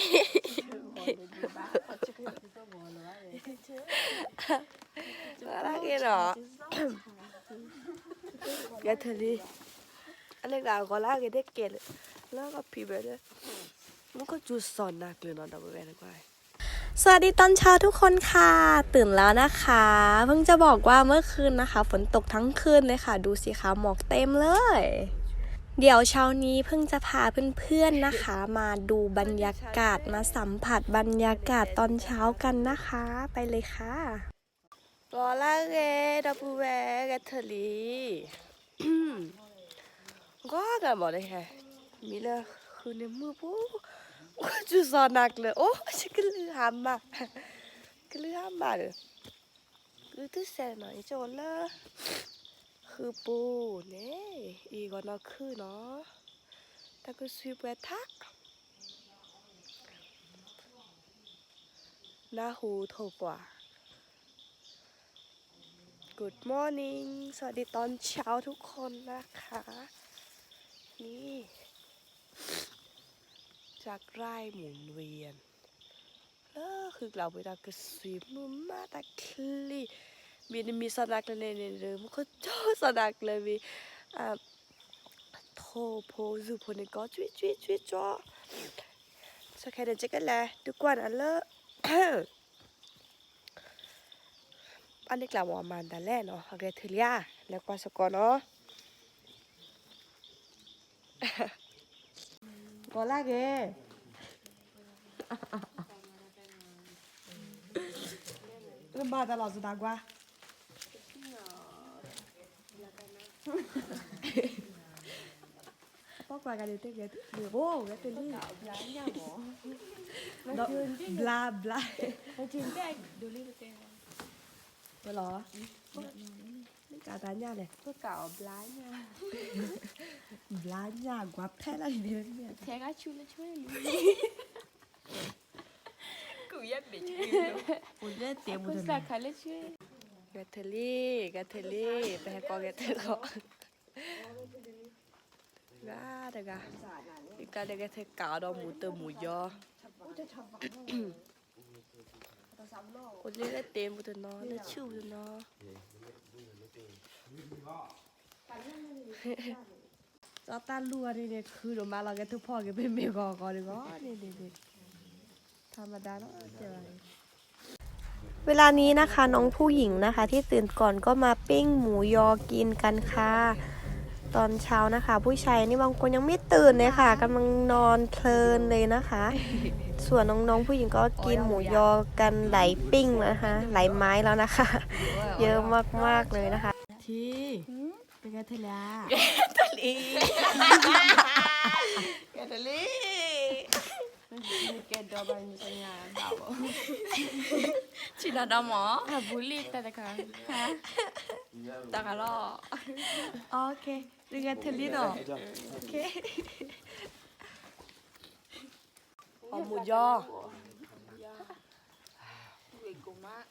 ဂီၤလၢဂ့ၤနီၤ, ဂဲၤထၢၣ်လံ, အန့ၣ်ဂၤဂီၤလၢဂ့ၤဒဲကဲလၢာ်, လၢကဖံးဘၢလၢ, မူခိၣ်စူၤစီၤနၤကျၢၤနီၤ ဒီပုၢ်ဝဲၢ်တကွၢ် สวัสดีตอนเช้าทุกคนค่ะ ตื่นแล้วนะคะ เพิ่งจะบอกว่าเมื่อคืนนะคะ ฝนตกทั้งคืนเลยค่ะ ดูสิคะ หมอกเต็มเลย เดี๋ยวเช้านี้เพิ่งจะพาเพื่อนๆนะคะ มาดูบรรยากาศ มาสัมผัสบรรยากาศตอนเช้ากันนะคะ ไปเลยค่ะ ဂီၤလၢဂ့ၤ ဒီပုၢ်ဝဲၢ် ဂဲၤထၢၣ်လံ, ဂီၤဂၤမီၤန့ၣ်ဟဲ, မံၤလၢဃုန့ၣ်မုၢ်ပူၤ, စူၤစီၤနၤကျၢၤ အိၣ် ကလုၢ်ဟါမၢ်, ကလုၢ်ဟါမၢ်ဒီး, ကလုၢ်တုၤစဲးနီၤ ယကအိၣ်လၢ ဃုပူၤန့ၣ်, အံၤဂီၤနီၢ်ခုၣ်နီၤ, တၢ်ကဆွံပှဲၤထါ နၢ်ဟူထိၣ်ကွၢ် Good morning สวัสดีตอนเช้าทุกคนนะคะ นี่ จากไร่หมุนเวียน လၢဃုကျါဝဲဒၣ်ကဆွံမုၢ်မး တၢ်ချံ, မ့ၢ်နမံၤစီၤနၤကျၢၤန့ၣ်န့ၣ်ဒီး မူခိၣ်စူၤစီၤနၤကျၢၤမံၤ, ထိၣ်ဖိစူၤဖိန့ၣ်ကီ ကွံကွံကွံကွီ, ဆိခဲန့ၣ် ကကလဲၤဒုးကွၢ်နၤလၢ အန့ၣ်ကျါဝဲမၤဒ်လဲၣ်နီၤ ဂဲၤထၢၣ်လံဧါ, လဲၤကွၢ်စ့ၢ်ကီးနီၤ, ဂီၤလၢဂ့ၤ, မၤတၢ်လီၤစတၢ်ကွၢ် ပီၢ်ကွၢ်ကဒီးတဂဲၤ, အိၣ်ဂဲၤတလံ, ဘျါဘျါ, ဝဲလီၤ, ကတၢ်ညၣ်လဲၣ်, ဘျါညၣ်ကွၢ်ဖဲလၢ်န့ၣ်, ထဲဂၤဆူလၢဆူလံ, ကူၣ်ယဲၢ်ဘ့ၣ်ဆူ, အိၣ်လၢတဲမူတနီၤ, ဂဲၤထၢၣ်လံ, ဂဲၤထၢၣ်လံ, ပဟဲကီးဂဲၤထၢၣ်လီၤ ဂၤတဂၤ, ယကလဲၤဂဲၤထၢၣ်ကးအီၤဒီးမူတမူယီၤ, အိၣ်လၢလၢတဲမူတနီၤ လၢဆူၣ်မူတနီၤ, စီၤတၢ်လူၢ်အီၤန့ၣ်န့ၣ် ခုဒိၣ်မးလီၤ ဂဲၤထၢၣ်ဖီၣ်က့ၤပမ့ၢ်ဂီၤဂီၤန့ၣ်ဂီၤန့ၣ်န့ၣ်န့ၣ်, ထမဒါလီၤ တဲဘၣ်န့ၣ် เวลานี้นะคะ น้องผู้หญิงนะคะ ที่ตื่นก่อนก็มาปิ้งหมูยอกินกันค่ะ ตอนเช้านะคะ ผู้ชายนี่บางคนยังไม่ตื่นเลยค่ะ กำลังนอนเพลินเลยนะคะ ส่วนน้องๆผู้หญิงก็กินหมูยอกันหลายปิ้งนะคะ หลายไม้แล้วนะคะ เยอะมากๆเลยนะคะ ထံ, ပကဲထံလၢ, ကဲထံလံ, ကဲထံလံ, ကဲဒီးဘၣ်ညါဘၣ်, ဆံးဒီးဒီမး, အဘူးလံတၢ်တခါ, တၢ်ခါလီၤ, ပကဲထံလံနီၤ, အီၣ်မူယီၤ, မး,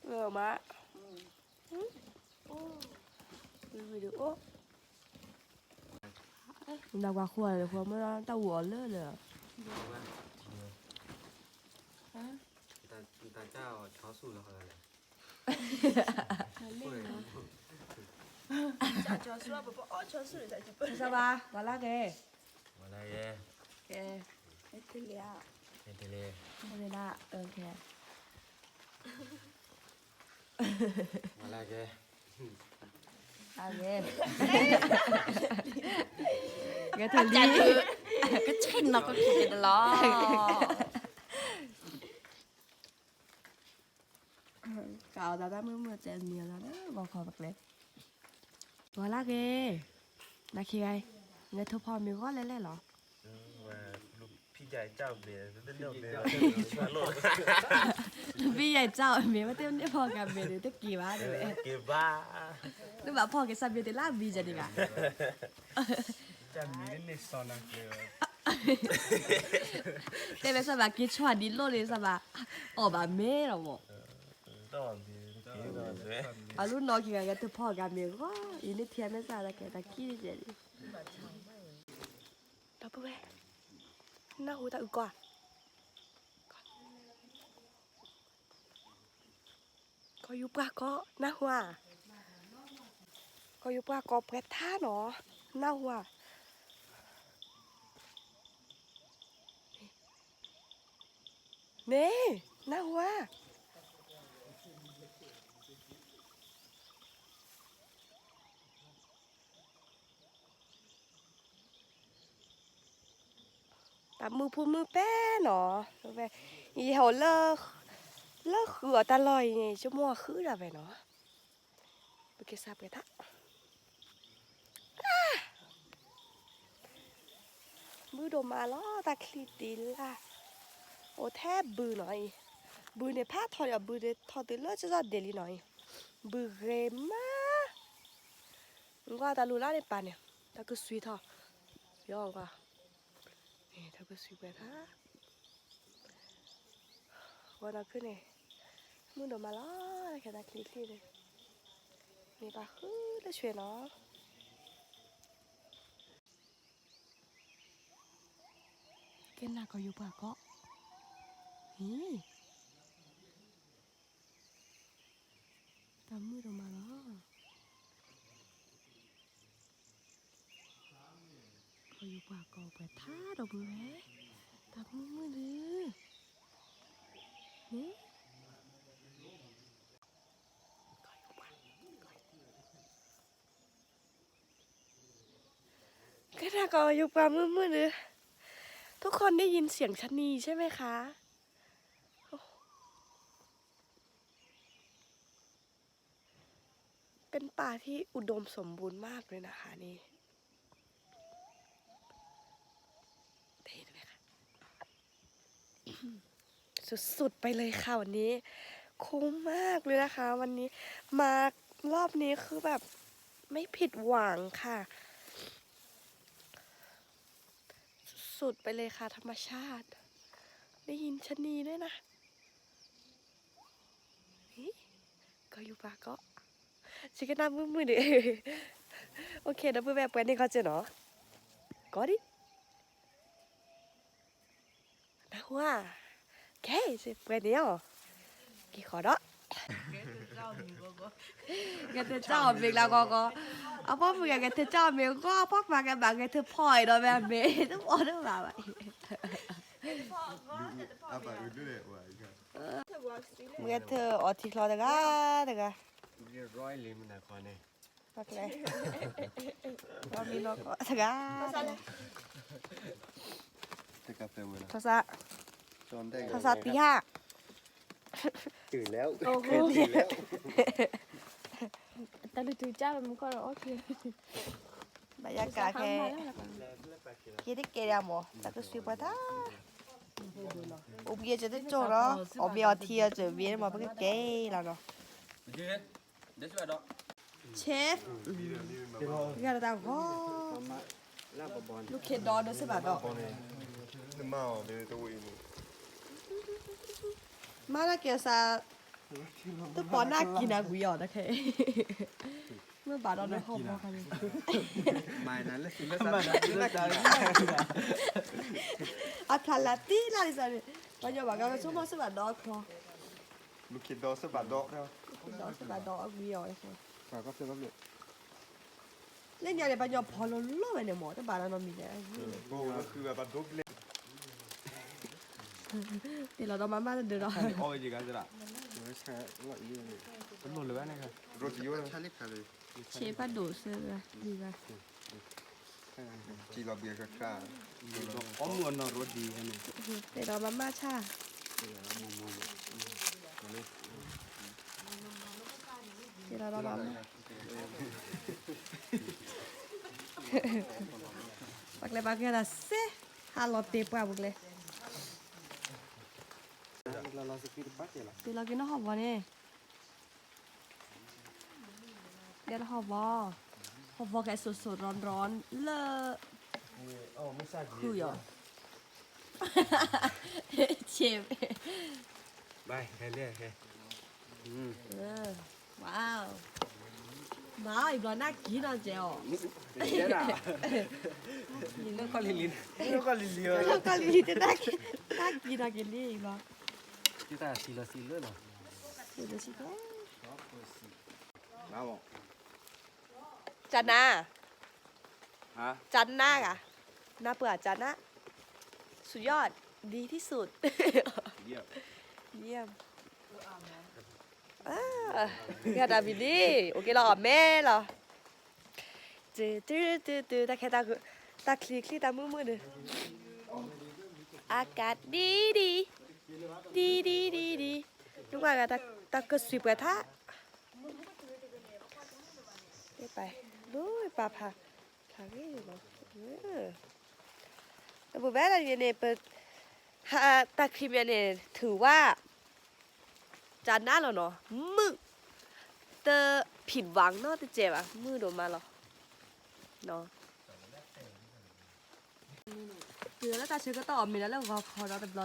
ဝံၤဝံၤဒီးအိၣ်, နကွၢ်ဃိလၢဃိမ့ၢ်တၢ်အူအီၤလၢလၢ, စၢ်ဘၣ် ဝၤလၢက့ၤ, ဝၤလၢက့ၤ, ကဲ, ကဲ, ကဲ, ဝၤလၢက့ၤ, ကဲထံလံ, ကဆ့ၣ်နီၤကခံက့ၤတလီၤ, ကးအီၤသးတၢ်မုာ်မုာ်တဲမံၤလီၤလၢဂီၤခီပကျဲ, ဝၤလၢက့ၤ, နခံဂၤ, ငဲၤထိၣ်ဖီမ့ၤဂီၢ်လဲၣ်လဲၣ်လီၤ ဖံယၤအံၤကၢ်မ့ၢ်, ဖံယၤအံၤကၢ်မ့ၢ် မ့ၢ်တန့ၢ်ဖီကၤမ့ၢ်န့ၣ် တက့ၤဘၣ်တဲဝဲ, နဘၣ်ဖီက့ၤစၢ်ဘျီတလၢဘံယၤန့ၣ်ဂၤ, ကၢ်မ့ၢ်န့ၣ်စီၤနၤကျၢၤ, တဲဝဲစၢ်ဘၣ်က့ၤဆွါဒံးလိၣ်န့ၣ် စၢ်ဘၣ်အီၣ်ဘၣ်မ့ၢ်လီၤမး, အလူနီၢ်ခံဂၤက့ၤတဖီကၤမ့ၢ်ဂီၢ် အံၤန့ၣ်ထံမ့ၢ်စၢ်လၢကဲတၢ်ခံန့ၣ်, ဒီပုၢ်ဝဲၢ်, နၢ်ဟူတၢ်အုၣ်ကီၢ်ဧါ, ကီၢ်ယူၤပှၢ်ကီၢ် နၢ်ဟူဧါ, ကီၢ်ယူၤပှၢ်ကီၢ်ပှဲၤထါနီၤ, နၢ်ဟူဧါ, န့ၣ်, နၢ်ဟူဧါ. တၢ်မုၢ်ဖုမုၢ်ပဲနီၤ, ယဟဲအိၣ်လၢ လၢဃုအီၤတၢ်လီၢ်အံၤန့ၣ် ဆိကမိၣ်ဃုဒၣ်ဝဲနီၤ, ပကစၢ်ပှဲၤတၢ် မုၢ်ဒိၣ်မးလီၤ တၢ်ချံတံၢ်လၢ်, အိၣ်ထဲဘုးနီၤအံၤ, ဘုးန့ၣ်ဖးထီဒီး ဘုးန့ၣ်ထီတုၤလၢကစီၣ်ဒ့ၣ်လံနီၤအံၤ, ဘုးဂ့ၤမး, ကွၢ်တၢ်လူၤလၢန့ၣ်ပာ်န့ၣ်, တၢ်ကဆွံထီၣ်, ယီၤကွၢ်, န့ၣ် တၢ်ကဆွံပှဲၤထါ ဂီၤနီၤခုန့ၣ်, မုၢ်ဒိၣ်မးလီၤ, ခဲတၢ်ချံချံန့ၣ်, န့ၣ်ပာ်ဃုလၢဆွဲနီၤ, ကဲနၤကီၢ်ယူၤပှၢ်ကီၢ်, ဟ့ၣ်, တၢ်မုၢ်ဒိၣ်မးလီၤ. ကီၢ်ယူၤပှၢ်ကီၢ်ပှဲၤထါဒီးဘုးဝဲ, တၢ်မုၢ်မုၢ်ဒုး, န့ၣ်, ကဲနၤကီၢ်ယူၤပှၢ်မုၢ်မုၢ်ဒုး, ทุกคนได้ยินเสียงชะนีใช่ไหมคะ เป็นป่าที่อุดมสมบูรณ์มากเลยนะคะนี่ ได้ยินไหมคะ สุดๆไปเลยค่ะวันนี้ คุ้มมากเลยนะคะวันนี้ มารอบนี้คือแบบไม่ผิดหวังค่ะ สุดๆไปเลยค่ะธรรมชาติ ได้ยินชะนีด้วยนะ ကီၢ်ယူၤပှၢ်ကီၢ်, စကနၣ်မုၢ်မုၢ်န့ၣ်, โอเค ဒီပုၢ်ဝဲၢ်ပှဲၤန့ၢ်ခီကၢနီၤ, ကီၢ်ဒံး, နၢ်ဟူဧါ, ကဲ ပှဲၤန့ၢ်အီၤ, က့ၤဃီၤဒီး ဂဲၤထၢၣ်ကၠီၣ်အီၤမ့ၤလၢဂီၤဂီၤ, အပှၤမုၣ်ဂဲၤထၢၣ်ကၠီၣ်အီၤမ့ၤဂီၤ အပှၤပှၤကဘၣ်ဂဲၤထၢၣ်ဖီအံၤဒီးဝဲအမ့ၤ တမီၤတဘၣ်ဘၣ်အံၤ ဂဲၤထၢၣ်အီထံချီတဂၤတဂၤ, တဂၤ, ထီၣ်စး, ထီၣ်စးတံဟး, တုၤလဲၣ်, တၢ်လုၢ်တုၤကၢ်ဝဲမူကီၢ်ဒီးအီၣ်က့ၤ, ဘၣ်ယကးခဲ, က့ၤတကဲဒၣ်မး တၢ်ကစူၤပှၤတၢ်, အိၣ်ဘှံးအစၢၤတကၠိၢ်ဒီး အီၣ်မ့ၤအီထံအစၢၤဘ့ၣ်မး ပကကဲလီၤနီၤ, ဆဲး, ဂၤတၢ်ဂီၤ, လူၤခ့ဒီးဒိးစ့ၢ်ဘၣ်ဒီး, မါတၢ်ကဲစး, တပီၤနၢ်ကံနၤကွံာ်အီၤတခဲအံၤ, မ့ၢ်ဘၣ်ဒီးနဟီၣ်ဘီခါန့ၣ်, အဖျါလၢတံၢ်လၢ်လံစးန့ၣ်, ပှၤညီဘၣ်ကဆိကမိၣ်စ့ၢ်ဘၣ်ဒီးချီ, လူၤခ့ဒီးစ့ၢ်ဘၣ်ဒီး, လူၤခ့ဒီးစ့ၢ်ဘၣ်ဒီးအီၣ်ကွံာ်အီၤ, လၢညါန့ၣ် ပှၤညီဖီလီၤလီၤဝဲန့ၣ်မး တဘၣ်ဒီးနီတမံၤလဲၣ်, တ့ၢ်လီၤဒီးမၤမၤတဒုဒီး, တလိၣ်လၢၤဘၣ်န့ၣ်, ဆ့ဘၣ်ဒိၣ်စ့ၢ်ဘၣ်, ဒံးဘၣ်, တ့ၢ်လီၤမၤမၤဆၣ်, တ့ၢ်လီၤဒီးမၤမၤ, ပှၤကျဲဘၣ်ကဲဒၣ်စ့, ဟးလီၤတ့ၢ်ပှၢ်ပူၤကျဲ, တ့ၢ်လီၤက့ၤနီၢ်ဟီၣ်ဘီန့ၣ် ဒဲလၢဟီၣ်ဘီ, ဟီၣ်ဘီကဲစိၤစိၤရီၤရီၤလၢ ဃုယီၤ, ဆ့, ဘၣ်ဟဲလၢဟဲ, ဝါ, မၤအီၣ်အံၤဘျီနၢ်ကံနီၤကဲအီၤ, လၢကီၢ်လံၤလံၤ, လၢကီၢ်လံၤလံၤ, နၢ်ကံနီၤက့ၤလံအံၤဘျီ, တၢ်စံလီၤစံလၢလီၤ, စံလီၤစံလၢ ကနါ ကနါဂၤ နၢ်ပၢၢ်အကနါ สุดยอด ดีที่สุด เยี่ยม เยี่ยม อ่า ကဲ တၢ်ဘံၣ်လံ အိၣ်က့ၤလီၤ အီၣ်မ့ၤလီၤ တုတုတုတု တၢ်ခဲ တၢ်ချံချံ တၢ်မုၢ်မုၢ်န့ၣ် အကါဒံဒံ ဒံဒံဒံဒံ နကွၢ်ဂၤ တၢ်ကစွံးပှဲၤထါ ပၢ် ဒိပၢ်ဖး ဖးဂ့ၤလီၤ ပဝဲဒၣ်န့ၣ် ပ တၢ်ချံမ့ၢ်န့ၣ် ထုးဝါ ကနါလီၤနီၤ မုၢ် တ ผิดหวัง နီတစဲးဘၣ် မုၢ်ဒိၣ်မးလီၤ တုၤလၢတၢ်ဆၢကတီၢ်အီၣ်မ့ၤဒီးလၢဂီၤ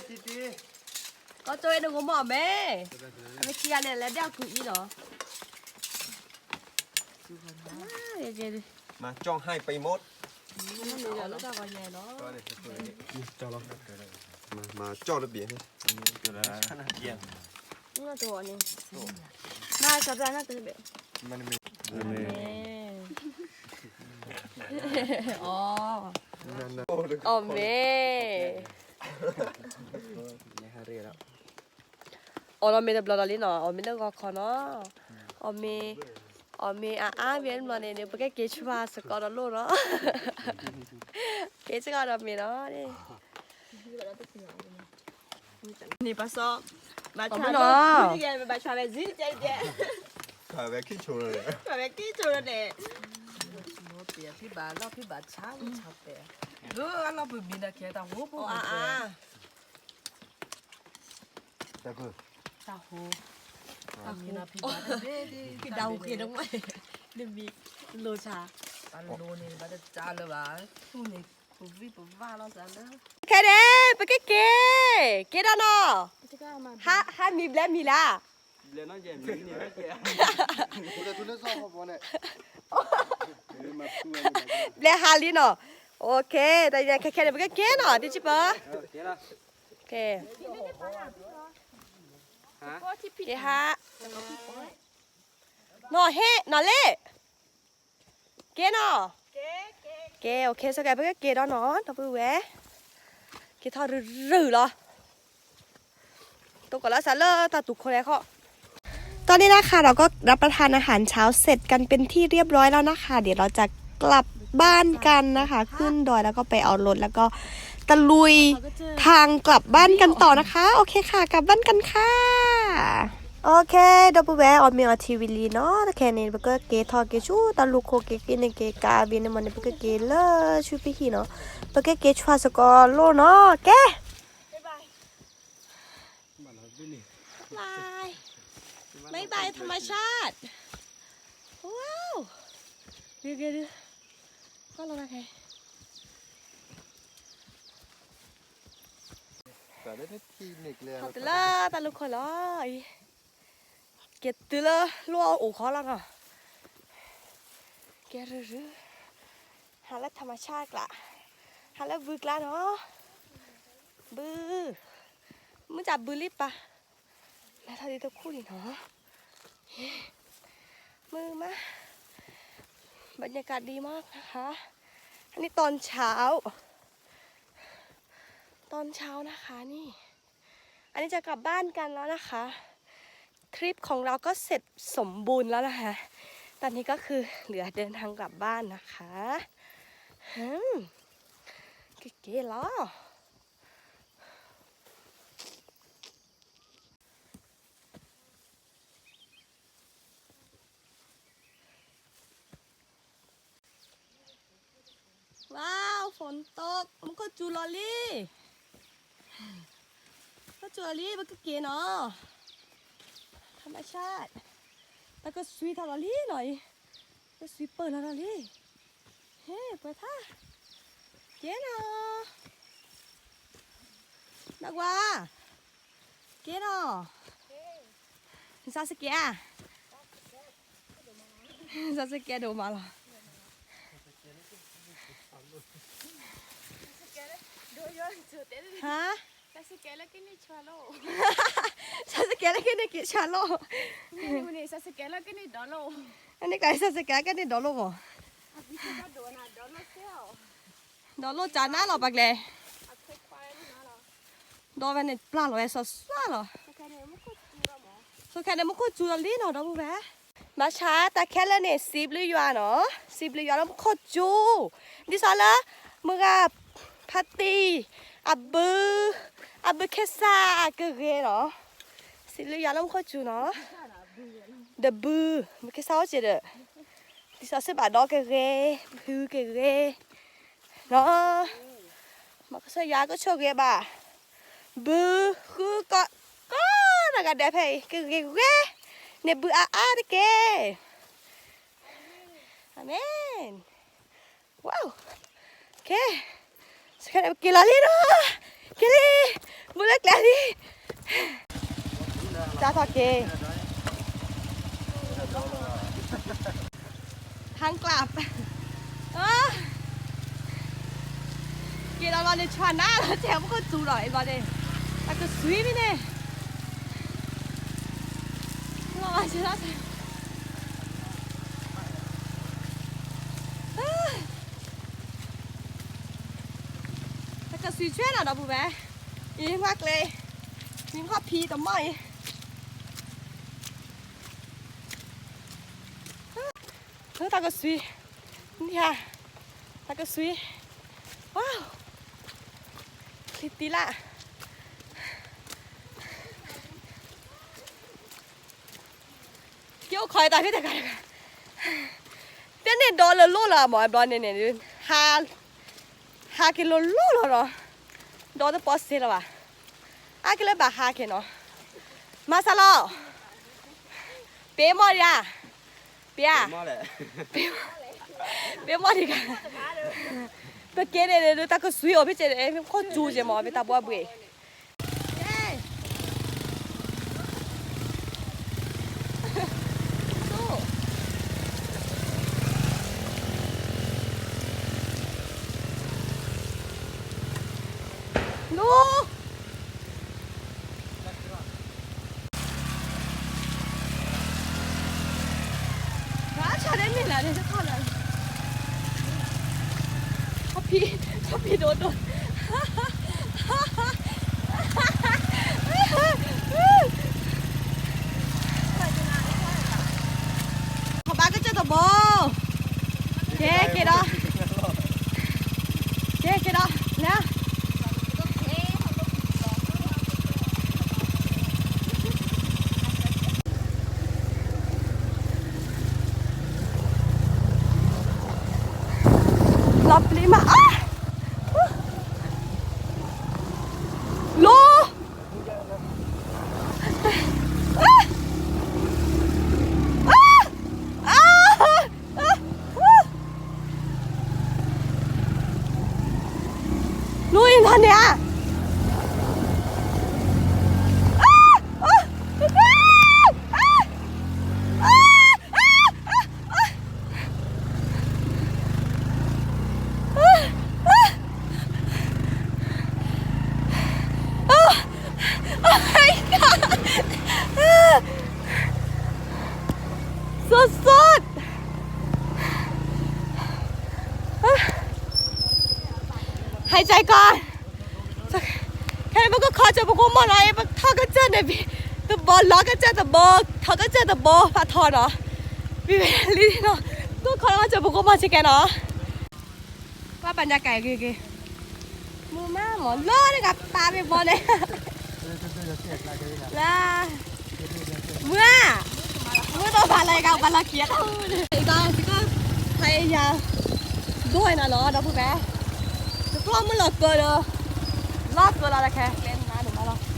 ခီဒီးတဘျီတလံ အီၣ်မ့ၤတံတံ ကီၢ်ကၠီဝဲနဂိၢ်မ့ၢ်အီၣ်မ့ၤ အမ့ၢ်ခံဂၤန့ၣ် လဲၤဒၣ်အကူအံၤနီၤ မၤကၠီၣ်ဟဲပံမူတ်း မ့ၢ်လၢတၢ်ဂီၤညါနီၤ မၤကၠီၣ်တဘ့ၣ် မၤကၠီၣ်တဘ့ၣ်န့ၣ် အီၣ်မ့ၤ အီၣ်လီၤမ့ၤတဘျီဒီးလံနီၤ အီၣ်မ့ၤလၢဂီၤခီနီၤ အီၣ်မ့ၤ အီၣ်မ့ၤအါအါမ့ၢ်ဘျီန့ၣ် ပကက့ၤဆူၣ်စ့ၢ်ကီးဒီးလိၣ်နီၤ က့ၤစ့ၢ်ကီးဒီးမ့ၤနီၤ န့ၣ်ပစီ ဘၣ်ဆၣ်နီၤ ဘၣ်ဆၣ်ဝဲဇံကဲကဲ ဝဲခံဆိလီၤန့ၣ် ဝဲခံဆိလီၤန့ၣ် ဖံဘၣ်လီၢ်ဖံဘၣ်ဆါဆါတဲ အလီၢ်ပမံၤဒီးခဲတၢ်ဟိဖိအါအါ တၢ်ဟိ တၢ်ဟိ ဖံဒၣ်ဟူက့ၤတမ့ၢ် နမံၤလိၤဆါ တၢ်လိၤန့ၣ် ဘၣ်တကးလၢၤဘၣ် ထူၣ်န့ၣ် ပဝံၣ်ပဝၢ်လီၤစးလၢ ခဲန့ၣ် ပကက့ၤ က့ၤဒီးနီၤ ဟါမံၤဘျဲမံၤလၢ ဘျဲဟါလံနီၤ OK တၢ်ခဲခဲန့ၣ် ပကက့ၤနီၤ တံၤဆံပၢ က့ၤဟါ နီၤဟ့ၣ် နီၤလ့ၣ် က့ၤနီၤ က့ၤ OK ဆိကဲ ပကက့ၤဒီးနီၤ ဒီပုၢ်ဝဲၢ် က့ၤထီၣ်ရုၢ်ရုၢ်လီၤ တိၢ်ကီၢ်လၢစးလၢတၢ်တူၢ်ခိၣ်လဲၣ်ခီ ตอนนี้นะคะเราก็รับประทานอาหารเช้าเสร็จกันเป็นที่เรียบร้อยแล้วนะคะ เดี๋ยวเราจะกลับบ้านกันนะคะ ขึ้นดอยแล้วก็ไปเอารถแล้วก็ตะลุยทางกลับบ้านกันต่อนะคะ โอเคค่ะ กลับบ้านกันค่ะ โอเค ဒီပုၢ်ဝဲၢ် အီၣ်မ့ၤအီထံဝံၤလံနီၤ ခဲန့ၣ် ပကက့ၤထီၣ်က့ၤဆူတၢ်လူၢ်ခိၣ်က့ၤက့ၤန့ၣ်က့ၤကးဝံၤန့ၣ်မ့ၢ်န့ၣ် ပကက့ၤလၢဆူပဟံၣ်နီၤ ပကက့ၤဆူၣ်စ့ၢ်ကီးလိၣ်နီၤ ကဲ บาย บาย บายบายธรรมชาติ ว้าว ကဲ ကဲ ကဲ ကဲ တုၤလၢတၢ်လူၢ်ခိၣ်လီၤ က့ၤတုၤလၢလိၣ်အိၣ်ခီလီၤနီၤ ကဲ ရုၢ်ရုၢ် ဟးလၢ ธรรมชาติ ကျါ ဟးလၢဘုကျါနီၤ ဘု မုၢ်တၢ်ဘုလံပၢ် နထီၣ်ဒ်တခူၣ်လံနီၤ မုၢ်မး บรรยากาศดีมากนะคะ อันนี้ตอนเช้า ตอนเช้านะคะนี่ อันนี้จะกลับบ้านกันแล้วนะคะ ทริปของเราก็เสร็จสมบูรณ์แล้วนะคะ ตอนนี้ก็คือเหลือเดินทางกลับบ้านนะคะ อืม เก๋ๆ เหรอ ว้าว ฝนตก มันก็จุลอลี่ ก็จุลอลี่ มันก็เก๋เนาะ ธรรมชาติ แล้วก็สวยทะเลาะลี่หน่อย ก็สวยเปิดแล้วลอลี่ ဟဲ ပှဲၤထါ ကဲနီၤ နကွၢ် ကဲနီၤ စးစကဲဧါ စးစကဲဒိၣ်မးလီၤ ဟါ စကဲလၢကန့ၢ်ဆါလိၣ်, စကဲလၢကန့ၢ်က့ၤဆါလိၣ်, စကဲလၢကန့ၢ်ဒီလိၣ်, အန့ၣ်ကစကဲလၢကန့ၢ်ဒီလိၣ်မး, ဒီလိၣ်ကနၣ်လီၤပှၤကျဲ, ဒီဖဲန့ၣ်ပျၢ်လီၤဝဲစီၤစွၣ်လီၤ, ဆိခဲန့ၣ်မူခိၣ်စူၤလီၤလံနီၤ ဒီပုၢ်ဝဲၢ်, ဘၣ်ဆၣ်တၢ်ခဲလၢာ်န့ၣ် စံးဘျုးယွၤနီၤ, စံးဘျုးယွၤလၢမူခိၣ်စူၤ, ဒ်သိးလၢ မုၢ်ဂၤ ဖါတံၢ် အဘု, အဘုခ့စၢ်ကဂ့ၤနီၤ, စံးဘျုးယွၤလၢမူခိၣ်စူၤနီၤ, ဒီးဘု, ဘုခ့စၢ်အိၣ်စ့ဒီး, ဒ်သိးစ့ၢ်ဘၣ်ဒီကဂ့ၤ, ဖုကဂ့ၤ, နီၤ, မ့ၢ်ကစၢ်ယွၤကဆိၣ်ဂ့ၤဘၣ်, ဘု, ဃုကီၢ်, ကီၢ်တဂၤဒဲးဖဲအံၤ ကဂ့ၤဂ့ၤ, န့ၣ်ဘုအါအါတက့ၢ်, အၤမ့ၣ်, ဝါ, က့ၤ, က့ၤလီၤလံနီၤ, က့ၤလံ, မုၢ်လၢကျဲလံ, တၢ်ထီၣ်က့ၤ ဟၢကျး, က့ၤလီၤလီၤန့ၣ် ဆှၢနၤလီၤ တဲမူခိၣ်စူၤဒီး အံၤဘျီန့ၣ်, တၢ်ကစွံမ့ၢ်န့ၣ်, လီၤဆဲးလီၤဆဲး တၢ်ကစွံဆွဲနီၤ ဒီပုၢ်ဝဲၢ်, အံၤမ့ၢ်ကျဲ, အံၤမ့ၢ်ဖံတမီၢ်အံၤ, တၢ်ကစွံ, န့ၣ်ဧါ, တၢ်ကစွံ, ဝါ, ချံတံလၢ် ကအိၣ်ခိးတၢ်ဖံးတၢ်ကါတဂၤ, တဲန့ၣ်ဒီးလၢလိၣ်လီၤမး ဘျီန့ၣ်န့ၣ်, ဟးက့ၤလိၤလိၤလီၤနီၤ, ဒီတပီစ့လီၤဘၣ်, အါက့ၤလၢဘၣ်ဟးက့ၤနီၤ, မၤစၢ်လီၤ, ပ့ၤမီၢ်ဒံးဧါ, ပ့ၤဧါ, ပ့ၤမီၢ်ဒံးဧါ, ပက့ၤန့ၣ် တၢ်ကစွံအိၣ်ဖဲက့ၤ မ့ၢ်ခိၣ်စူၤက့ၤမး ပတၢ်ဘှီဘှံး လူ, ဘၣ်ဆၣ်ဒ်န့ၣ်လၢန့ၣ်တခီလၢ, ခီဖံ, ခီဖံဒိၣ်ဒိၣ် ခီဘၣ်ကစၢၢ်တဘီ, ကဲက့ၤဒီး, ကဲက့ၤဒီး, လၢ လီၤပျံၤမးအါ, လိၤ, လိၤအံၤလီၤန့ၣ်ဧါ, စိတ်စိတ်, หายใจก่อน, ခဲအံၤပကခီကစၢၢ်ပကိးမီၢ်နီၤ, အံၤပထီၣ်ကစၢၢ်န့ၣ်, တဘီလီၤကစၢၢ်တဘီ, ထီၣ်ကစၢၢ်တဘီ ဖးထီနီၤ, ဝံၤဝဲလံနီၤ, ပကခီကစၢၢ်ပကိးမီၢ်စ့ၢ်ကီးနီၤ, ဘၣ်ပာ်ညါကၤဂ့ၤဂ့ၤ, မုာ်မးမး လီၤတဂၤပာ်မ့ၢ်ဘီန့ၣ် လၢ, မုာ်ဧါ, မုာ်တဘၣ်လၢကဘၣ်လီၤခံးအတၢ်အိၣ်န့ၣ်, အံၤကီး ဖဲယၤ ဒိၣ်ဝဲနၤလီၤ ဒီပုၢ်ဝဲၢ်, တကျီၢ်မုၢ်လီၤကၢလၢ, လီၤကၢလီၤလၢခဲ ကျဲနၤန့ၣ်မးလီၤ.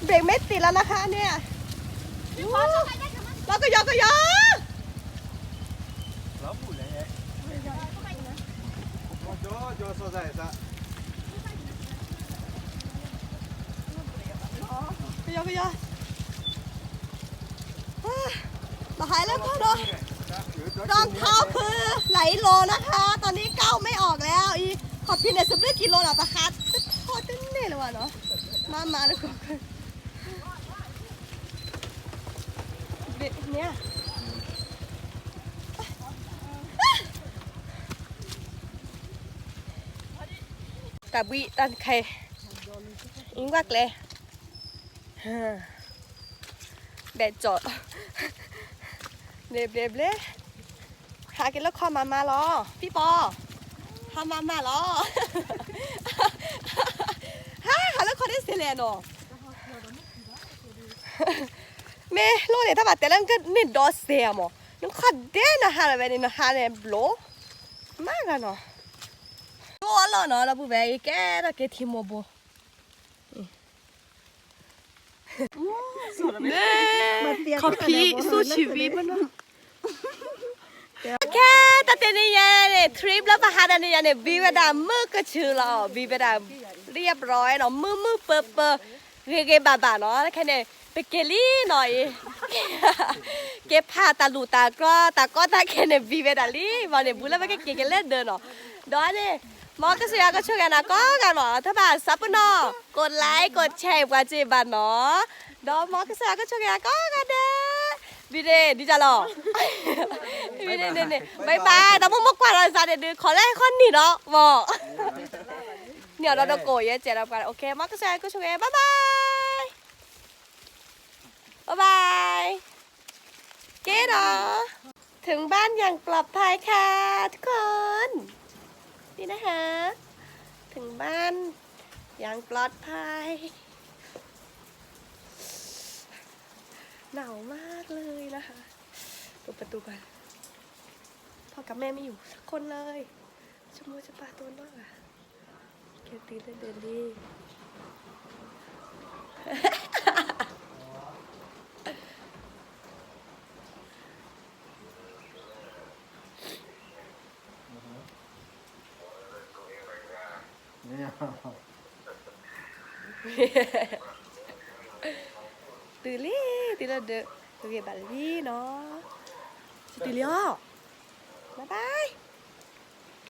เบรกไม่ติดแล้วนะคะเนี่ย လီၤကယီကယီ ကယီကယီ มาหายแล้วค่ะเนาะ รองเท้าคือไหลโลนะคะ ตอนนี้ก้าวไม่ออกแล้ว อีขอพินเนี่ยสิบกิโลเหรอปะคะ ตึ๊ดโคตรตึ๊ดเน่เลยว่ะเนาะ มามาทุกคน เนี่ย တၢ်ဘှံးတၢ်ခဲ အံၤကွၢ်ကျဲ ဘဲကၠီၣ် ဘျဲဘျဲဘျဲ ဟးက့ၤလၢခီမၤမၤလီၤ ပံပီ ဟးမၤမၤလီၤ ဟး ဟးလၢခီဒ်စ့လဲၣ်နီၤ မ့ၢ်လိၣ်န့ၣ် တၢ်ဘၣ်တဲလၢနကန့ၢ်ဒီစဲးအမး နခီဒဲနဟးလီၤဝဲန့ၣ် နဟးန့ၣ်ဘျိ မၤဂၤနီၤ တိၢ်အလီၢ်နီၤ ဒီပုၢ်ဝဲၢ် ယကဲထီၣ်က့ၤထံမိၢ်ဘိ ခီဖံး สู้ชีวิต မနီၤ ခဲ တၢ်တနံၤညါန့ၣ် trip လၢပဟးတနံၤညါန့ၣ် ဘံဝဲဒၣ်မုၢ်ကဆူလီၤ ဘံဝဲဒၣ် เรียบร้อย နီၤ မုၢ်မုၢ်ပၢၤပၢၤ ဂ့ၤဂ့ၤဘၣ်ဘၣ်နီၤ ခဲန့ၣ် ပက့ၤလံနီၤအံၤ က့ၤဖးတၢ်လူၢ်တၢ်ကျီ တၢ်ကီတၢ်ခဲန့ၣ် ဘံဝဲဒၣ်လံ ဘၣ်န့ၣ် ဘူးလၢပကက့ၤကလဲၤဒၢးနီၤ ဒီးန့ၣ် မ်ကစၢ်ယွၤကဆိၣ်ဂ့ၤနၤကိးဂၤနီၤ တဘၣ်စးပနီၣ် กดไลค์ กดแชร์ ပှၤစ့ၢ်ဘၣ်နီၤ ဒီးမ်ကစၢ်ယွၤကဆိၣ်ဂ့ၤနၤကိးဂၤဒဲး ဘံန့ၣ် ဒ်လဲၣ်လီၤ ဘံန့ၣ်န့ၣ် bye bye တၢ်မိၢ်မိၢ်ကွၢ်ဒီးစးန့ၣ်ဒုး ခီလၢခီနံၣ်ဒီး မ့ၢ် န့ၢ်အီၤဒီးတကိးယဲၢ်စဲးဒီးပှၤ OK မ်ကစၢ်ယွၤကဆိၣ်ဂ့ၤ bye bye bye bye ကဲဒီး ถึงบ้านอย่างปลอดภัยค่ะทุกคน นี่นะคะ ถึงบ้านอย่างปลอดภัย หนาวมากเลยนะคะ เปิดประตูก่อน พ่อกับแม่ไม่อยู่สักคนเลย ชะโมจะปาตัวนอกอ่ะ แกตีเล่นเดินดี တုၤလံ တုၤလၢဒၢး ဂ့ၤဘၣ်လံနီၤ တုၤလံအီၤ bye bye